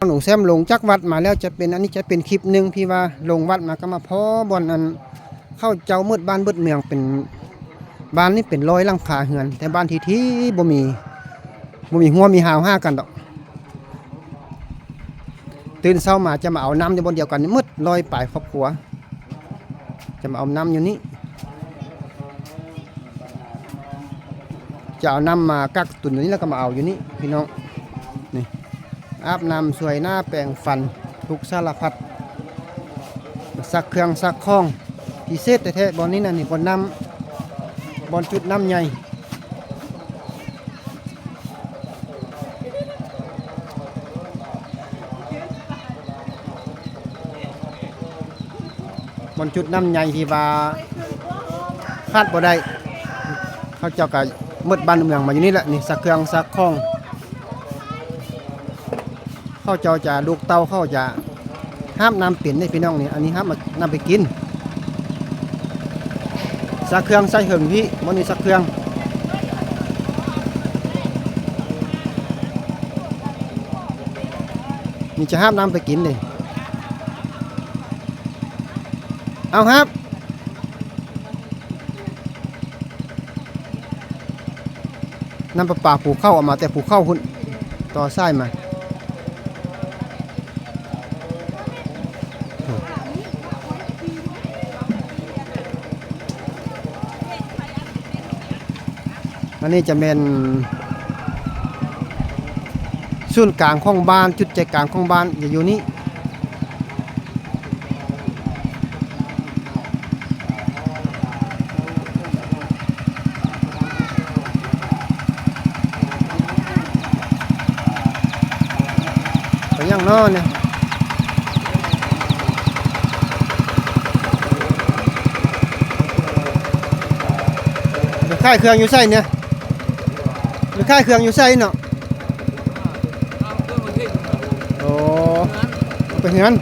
ໜູແຊມລົງຈາກວັດມາແລ້ວ ຈະເປັນ ອັນນີ້ຈະເປັນຄລິບໜຶ່ງທີ່ວ່າລົງວັດມາກໍມາພໍ້ບ່ອນ ອັນ ເຂົາເຈົ້າໝົດບ້ານເບິດເມືອງ ເປັນ ບ້ານນີ້ເປັນຮ້ອຍຫຼັງຄາເຮືອນ ແຕ່ບ້ານທີ່ ທີ່ບໍ່ມີ ບໍ່ມີຮົ້ວມີຮາວຫາກັນດອກ. ຕື່ນເຊົ້າມາຈະມາເອົານ້ຳຢູ່ບ່ອນດຽວກັນນີ້ໝົດ ຮ້ອຍປາຍຄອບຄົວ ຈະມາເອົານ້ຳຢູ່ນີ້ ຈະເອົານ້ຳມາກັກຕຸນຢູ່ນີ້ ແລ້ວກໍມາເອົາຢູ່ນີ້ພີ່ນ້ອງ. ນີ້ ອາບນ້ຳ ສວຍໜ້າ ແປງຟັນ ທຸກສາລະພັດ ຊັກເຄື່ອງຊັກຂອງ ພິເສດແທ້ໆ ບ່ອນນີ້ນະ ນີ້ບ່ອນນ້ຳ ບ່ອນຈຸດນ້ຳໃຫຍ່. ບ່ອນຈຸດນ້ຳໃຫຍ່ທີ່ວ່າຂາດບໍ່ໄດ້ ເຂົາເຈົ້າກໍໝົດບ້ານເມືອງມາຢູ່ນີ້ແຫຼະ ນີ້ ຊັກເຄື່ອງຊັກຂອງ. ເຂົາເຈົ້າຈະ ລູກເຕົ້າເຂົາຈະຫາບນ້ຳເປັນເດ້ພີ່ນ້ອງນີ້ ອັນນີ້ຫາບນ້ຳໄປກິນ ຊັກເຄື່ອງໃສ່ເຖິງພີ້ ບໍ່ມີຊັກເຄື່ອງ ນີ້ຈະຫາບນ້ຳໄປກິນເດ້. ເອົາຫາບ ນ້ຳປະປາພູເຂົາ ເອົາມາແຕ່ພູເຂົາພຸ້ນ ຕໍ່ສາຍມາ. ອັນນີ້ຈະແມ່ນສູນກາງຂອງບ້ານ ຈຸດໃຈກາງຂອງບ້ານຈະຢູ່ນີ້. ໄປຫຍັງນໍນີ້? ໄປຂາຍເຄື່ອງຢູ່ໃສນີ້? ໄປຂາຍເຄື່ອງຢູ່ໃສນໍ? ໂອ້ ເອົາໄປເຮືອນ.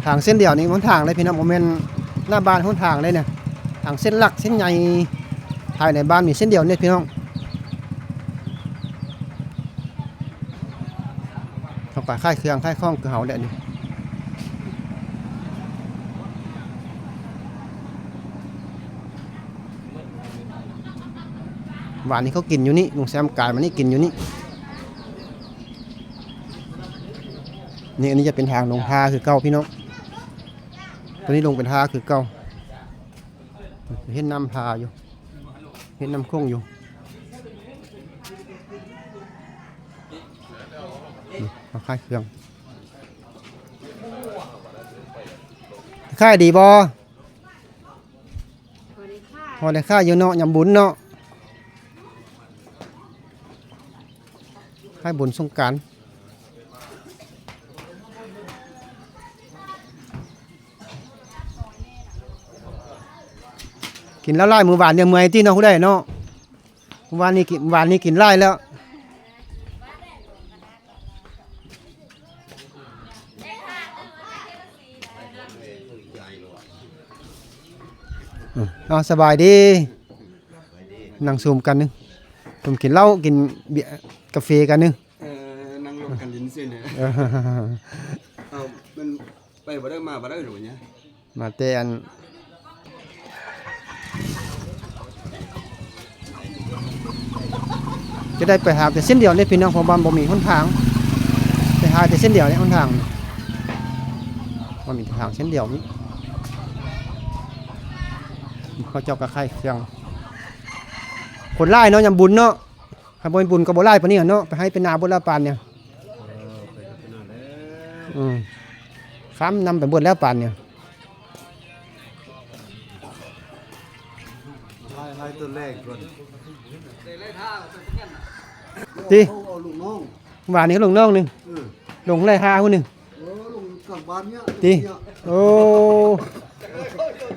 ທາງເສັ້ນດຽວນີ້ ຫົນທາງເລີຍພີ່ນ້ອງ ບໍ່ແມ່ນໜ້າບ້ານຫົນທາງເລີຍນະ ທາງເສັ້ນຫຼັກເສັ້ນໃຫຍ່ພາຍໃນບ້ານມີເສັ້ນດຽວນີ້ພີ່ນ້ອງ. ເຂົາກໍຂາຍເຄື່ອງຂາຍຂອງຄືເຮົາແຫຼະນີ້. ວານນີ້ເຂົາກິນຢູ່ນີ້ ລຸງແຊມກາຍມານີ້ກິນຢູ່ນີ້. ນີ້ ອັນນີ້ຈະເປັນທາງລົງທ່າຄືເກົ່າພີ່ນ້ອງ ຕົວນີ້ລົງເປັນທ່າຄືເກົ່າ. ເຫັນນ້ຳທ່າຢູ່ ເຫັນນ້ຳໂຂງຢູ່. ນີ້ ມາຂາຍເຄື່ອງ ຂາຍດີບໍ່? ພໍໄດ້ຂາຍ ພໍໄດ້ຂາຍຢູ່ເນາະ ຍາມບຸນເນາະ ຂາຍບຸນສົງການ. ກິນແລ້ວຫຼາຍ ມື້ວານນີ້ເມື່ອຍຕິເນາະ ຜູ້ໃດເນາະ ວານນີ້ກິນ ວານນີ້ກິນຫຼາຍແລ້ວ. ເອົາ ສະບາຍດີ ນັ່ງຊຸມກັນໜຶ່ງ ຊຸມກິນເຫຼົ້າ ກິນເບຍ ກາເຟກັນໜຶ່ງ. ເອີ ນັ່ງລົມກັນເຢັນຊື່ນະ. ເອີ ເອົາ ມັນໄປບໍ່ໄດ້ ມາບໍ່ໄດ້ດອກຫວານີ້. ມາແຕ່ອັນ ຈະໄດ້ໄປຫາແຕ່ເສັ້ນດຽວນີ້ພີ່ນ້ອງ ເພາະວ່າບໍ່ມີຫົນທາງ ໄປຫາແຕ່ເສັ້ນດຽວນີ້ ຫົນທາງນີ້ ມັນມີແຕ່ທາງເສັ້ນດຽວນີ້. ເຂົາເຈົ້າກໍຂາຍເຄື່ອງ ຄົນຫຼາຍເນາະ ຍາມບຸນເນາະ. ຄັນບໍ່ແມ່ນບຸນກໍບໍ່ຫຼາຍປານນີ້ເນາະ ໄປໄຮ່ໄປນາເບິດແລ້ວປານນີ້. ເອີ ໄປກັບພີ່ນ້ອງເດີ. ອືມ ຄ້ຳນຳໄປເບິດແລ້ວປານນີ້ ໄລ່ໆ ຕົວແລກກ່ອນ ຕິ ເອົາລູກນ້ອງ ວານນີ້ລົງນ້ອງໜຶ່ງ ເອີ ລົງໄລ່ຫ້າຜູ້ໜຶ່ງ. ເອີ ລົງກາງບ້ານເນຍ ຕິ ເນຍ ໂອ້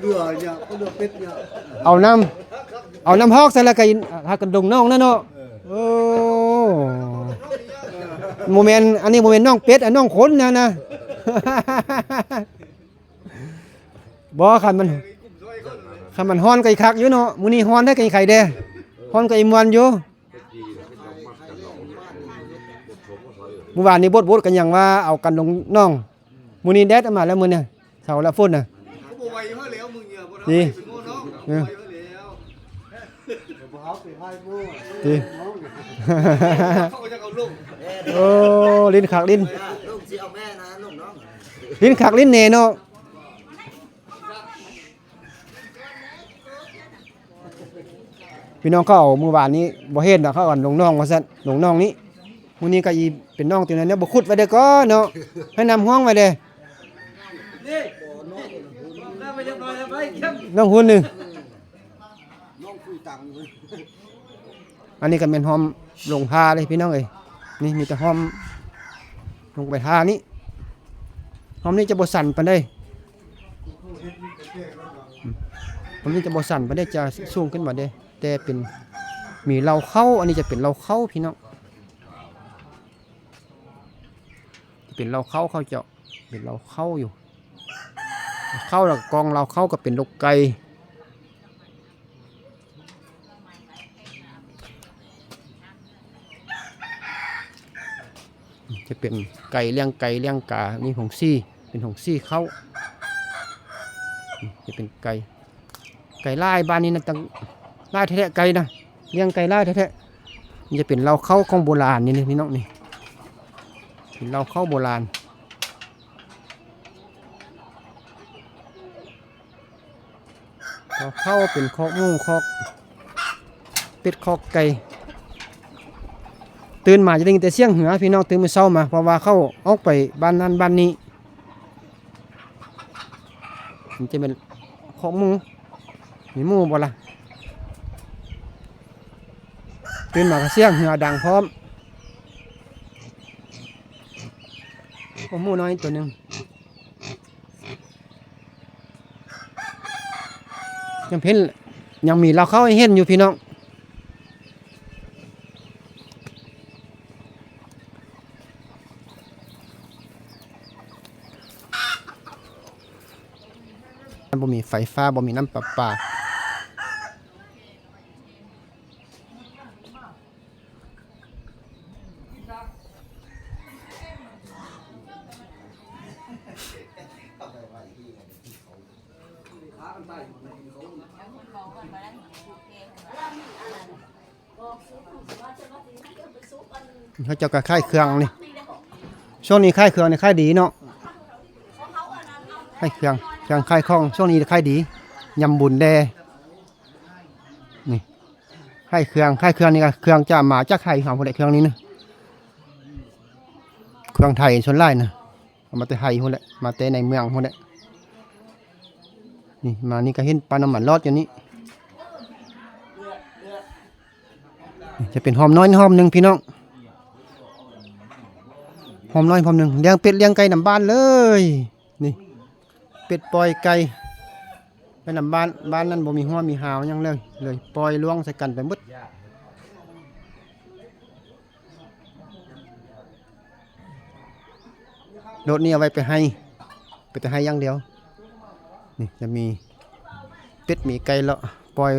ເຫຼືອເນຍ ເຫຼືອເປັດເນຍ ເອົານ້ຳ ເອົານ້ຳຮອກໃສ່ແລ້ວກໍ ຫາກັນລົງໜອງນະເນາະ. ເອີ ໂອ້ ບໍ່ແມ່ນ ອັນນີ້ບໍ່ແມ່ນນ້ອງເປັດ ອັນນ້ອງຄົນນະນະ. ບໍ່ ຄັນມັນ ຄັນມັນຮ້ອນກໍຊິຄັກຢູ່ເນາະ. ມື້ນີ້ຮ້ອນແທ້ກໍຊິໄຄແດ່ ຮ້ອນກໍຊິມ່ວນຢູ່. ມື້ວານນີ້ບົດໆ ກໍຍັງວ່າເອົາກັນລົງໜອງ. ມື້ນີ້ແດດອອກມາແລ້ວ ມື້ນີ້ເຊົາແລ້ວຝົນນະ. ນີ້ ເອີ ຕິ ໂອ້ ຫຼິ້ນຄັກຫຼິ້ນ ຫຼິ້ນຄັກຫຼິ້ນແນ່ເນາະ. ພີ່ນ້ອງເຂົາເອົາມື້ວານນີ້ບໍ່ເຫັນດອກ ເຂົາເອົາລົງໜອງວ່າຊັ້ນ ລົງໜອງນີ້. ມື້ນີ້ກໍອີເປັນໜອງຕົວນັ້ນແຫຼະ ບໍ່ຂຸດໄວ້ເດີກ່ອນເນາະ ໃຫ້ນ້ຳຮ່ວງໄວ້ເດີ. ນ້ອງຫຸ່ນໜຶ່ງ ອັນນີ້ກໍແມ່ນຮ່ອມລົງທ່າເດ້ພີ່ນ້ອງເອີຍ. ນີ້ມີແຕ່ຮ່ອມລົງໄປທ່ານີ້ ຮ່ອມນີ້ຈະບໍ່ຊັນປານໃດ. ອືມ ຕອນນີ້ຈະບໍ່ສັ່ນປານໃດ ຈະສູງຂຶ້ນມາເດ້ ແຕ່ເປັນ ມີເລົ້າເຂົ້າ ອັນນີ້ຈະເປັນເລົ້າເຂົ້າພີ່ນ້ອງ ເປັນເລົ້າເຂົ້າເຂົາເຈົ້າ ເປັນເລົ້າເຂົ້າຢູ່ ເຂົ້າ ແລ້ວກໍກອງເລົ້າເຂົ້າກໍເປັນລົກໄກ່. ຈະເປັນໄກ່ ລ້ຽງໄກ່ລ້ຽງກາ ນີ້ຫົງສີ ເປັນຫົງສີເຂົ້າ ຈະເປັນໄກ່ ໄກ່ຫຼາຍ ບ້ານນີ້ນະ ຕັ້ງຫຼາຍແທ້ໆ ໄກ່ນະ ລ້ຽງໄກ່ຫຼາຍແທ້ໆ. ນີ້ຈະເປັນເລົ້າເຂົ້າຂອງໂບລານນີ້ ພີ່ນ້ອງນີ້ ເປັນເລົ້າເຂົ້າໂບລານ. ກໍເຂົ້າເປັນຄອກໝູ ຄອກເປັດ ຄອກໄກ່ ຕື່ນມາຈະໄດ້ຍິນແຕ່ສຽງເຮືອພີ່ນ້ອງ ຕື່ນມື້ເຊົ້າມາ ເພາະວ່າເຂົາອອກໄປບ້ານນັ້ນບ້ານນີ້. ມັນຈະແມ່ນຄອກໝູ ມີໝູບໍ່ລະ? ຕື່ນມາກໍສຽງເຮືອດັງພ້ອມ. ໂອ້ ໝູນ້ອຍຕົວໜຶ່ງ. ຍັງເຫັນ ຍັງມີເລົ້າເຂົ້າໃຫ້ເຫັນຢູ່ພີ່ນ້ອງ. ມັນບໍ່ມີໄຟຟ້າ ບໍ່ມີນ້ຳປະປາ. ເຂົາເຈົ້າກໍຂາຍເຄື່ອງນີ້ ຊ່ວງນີ້ຂາຍເຄື່ອງນີ້ຂາຍດີເນາະ ຂາຍເຄື່ອງ ເຄື່ອງຂາຍຂອງ ຊ່ວງນີ້ຂາຍດີ ຍາມບຸນແດ່. ນີ້ ຂາຍເຄື່ອງ ຂາຍເຄື່ອງນີ້ກໍເຄື່ອງຈະມາຈາກໄທເຮົາພຸ້ນແຫຼະ ເຄື່ອງນີ້ນະ ເຄື່ອງໄທສ່ວນຫຼາຍນະ ເອົາມາແຕ່ໄທພຸ້ນແຫຼະ ມາແຕ່ໃນເມືອງພຸ້ນແຫຼະ. ນີ້ ມານີ້ກໍເຫັນປ້າຍນ້ຳມັນຫຼອດຢູ່ນີ້ ຈະເປັນຮ່ອມນ້ອຍຮ່ອມໜຶ່ງພີ່ນ້ອງ ຮ່ອມນ້ອຍຮ່ອມໜຶ່ງ ລ້ຽງເປັດລ້ຽງໄກ່ນຳບ້ານເລີຍ. ນີ້ ເປັດປ່ອຍໄກ່ໄປນຳບ້ານ ບ້ານນັ້ນບໍ່ມີຮົ້ວມີຮາວຫຍັງເລີຍ ເລີຍປ່ອຍລ່ວງໃສ່ກັນໄປໝົດ. ລົດນີ້ເອົາໄວ້ໄປໄຮ່ ໄປແຕ່ໄຮ່ຢ່າງດຽວ. ນີ້ຈະມີເປັດມີໄກ່ເລາະປ່ອຍ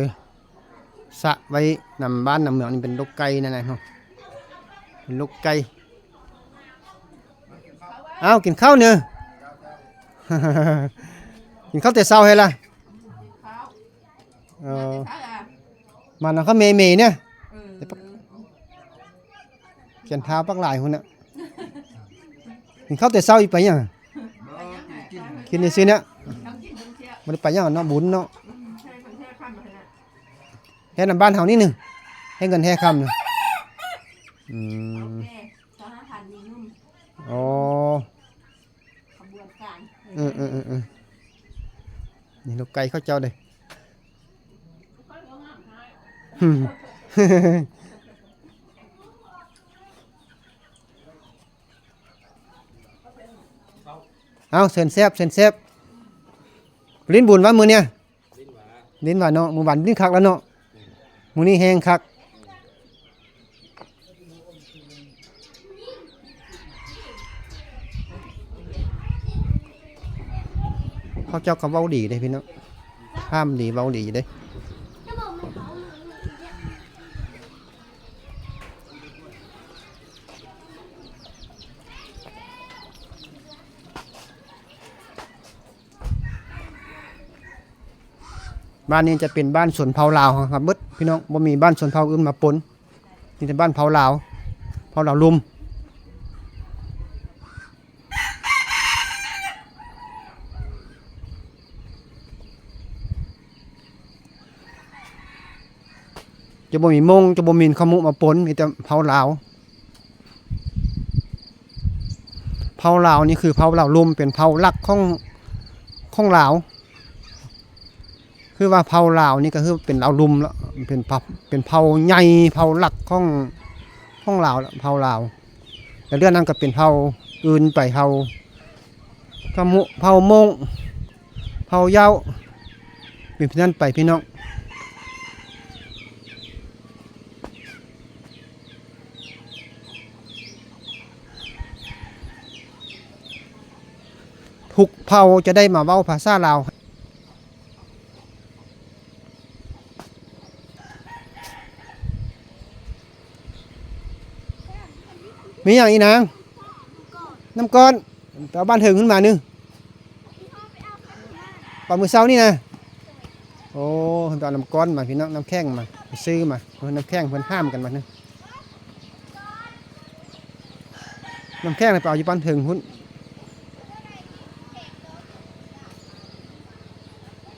ສະໄວ້ນຳບ້ານນຳເມືອງ ນີ້ເປັນລົກໄກ່ນັ້ນແຫຼະເນາະ ເປັນລົກໄກ່. ອ້າວ ກິນເຂົ້າເນີ ກິນເຂົ້າແຕ່ເຊົ້າໃຫ້ລະ. ເອີ ມານຳເຂົ້າເມໆ ເນາະ ແກ່ນທ້າວປາກຫຼາຍພຸ້ນນະ. ກິນເຂົ້າແຕ່ເຊົ້າ ອີກໄປຫຍັງ ກິນຊື່ໆ ນະ ບໍ່ໄດ້ໄປຫຍັງເນາະ ບຸນເນາະ. ແຮ່ນຳບ້ານເຮົານີ້ໜຶ່ງ ແຮ່ເງິນແຮ່ຄຳນະ. ອືມ ອໍ ຂະບວນການ ເອີໆໆໆ ນີ້ລູກໄກ່ເຂົາເຈົ້າເດ້. ເອົາ ເຊີນແຊບ ເຊີນແຊບ. ຫຼິ້ນບຸນວ່າມື້ນີ້ ຫຼິ້ນຫວາເນາະ ມື້ວານຫຼິ້ນຄັກແລ້ວເນາະ ມື້ນີ້ແຮງຄັກ. ເຂົາເຈົ້າກໍເວົ້າດີເດ້ພີ່ນ້ອງ ຫ້າມດີເວົ້າດີເດ້. ບ້ານນີ້ຈະເປັນບ້ານຊົນເຜົ່າລາວເຮົາເບິດພີ່ນ້ອງ ບໍ່ມີບ້ານຊົນເຜົ່າອື່ນມາປົນ ມີແຕ່ບ້ານເຜົ່າລາວ ເຜົ່າລາວລຸ່ມ. ຈະບໍ່ມີມົ້ງ ຈະບໍ່ມີຂະມຸມາປົນ ມີແຕ່ເຜົ່າລາວ. ເຜົ່າລາວນີ້ຄືເຜົ່າລາວລຸ່ມ ເປັນເຜົ່າຫຼັກຂອງ ຂອງລາວ. ຄືວ່າເຜົ່າລາວນີ້ກໍຄືເປັນລາວລຸ່ມລະ ເປັນເຜົ່າ ເປັນເຜົ່າໃຫຍ່ ເຜົ່າຫຼັກຂອງ ຂອງລາວລະ ເຜົ່າລາວ. ແລ້ວເລື່ອງນັ້ນກໍເປັນເຜົ່າອື່ນໄປ ເຜົ່າຂະມຸ ເຜົ່າມົ້ງ ເຜົ່າເຍົາ ເປັນແບບນັ້ນໄປພີ່ນ້ອງ. ທຸກເຜົ່າຈະໄດ້ມາເວົ້າພາສາລາວ. ມີຫຍັງອີ່ນາງ? ນ້ຳກ້ອນ. ໄປເອົາບ້ານເທິງຂຶ້ນມາໜຶ່ງ. ປາມື້ເຊົ້ານີ້ນະ. ໂອ້ ເພິ່ນໄປເອົານ້ຳກ້ອນມາພີ່ນ້ອງ ນ້ຳແຂງມາ ໄປຊື້ມາ. ເອີ ນ້ຳແຂງເພິ່ນຫ້າມກັນມານະ. ນ້ຳແຂງນະໄປເອົາຢູ່ບ້ານເທິງພຸ້ນ.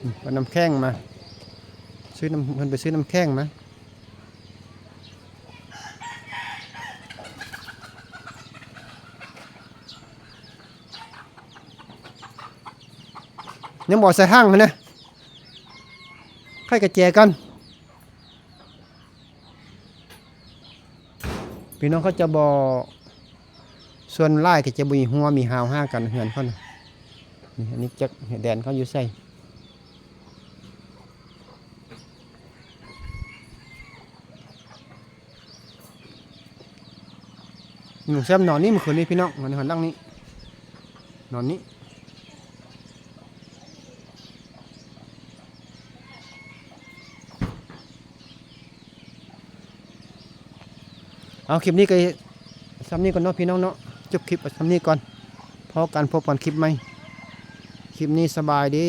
ອືມ ເອົານ້ຳແຂງມາ ຊື້ນ້ຳ ເພິ່ນໄປຊື້ນ້ຳແຂງມາ. ຍັງບໍ່ໃສ່ຖັງຫັ້ນນະ ໄຂກະແຈກ່ອນ. ພີ່ນ້ອງເຂົາຈະບໍ່ ສ່ວນຫຼາຍກໍຈະບໍ່ມີຮົ້ວມີຮາວຫາກັນເຮືອນເຂົານະ. ນີ້ ອັນນີ້ຈັກແດນເຂົາຢູ່ໃສ? ລຸງແຊມນອນນີ້ມື້ຄືນນີ້ພີ່ນ້ອງ ນອນໃນຫ້ອງຫຼັງນີ້ ນອນນີ້. ເອົາ ຄລິບນີ້ກໍສ່ຳນີ້ກ່ອນເນາະພີ່ນ້ອງເນາະ ຈົບຄລິບໄວ້ສ່ຳນີ້ກ່ອນ. ພໍ້ກັນ ພົບກັນຄລິບໃໝ່. ຄລິບນີ້ສະບາຍດີ.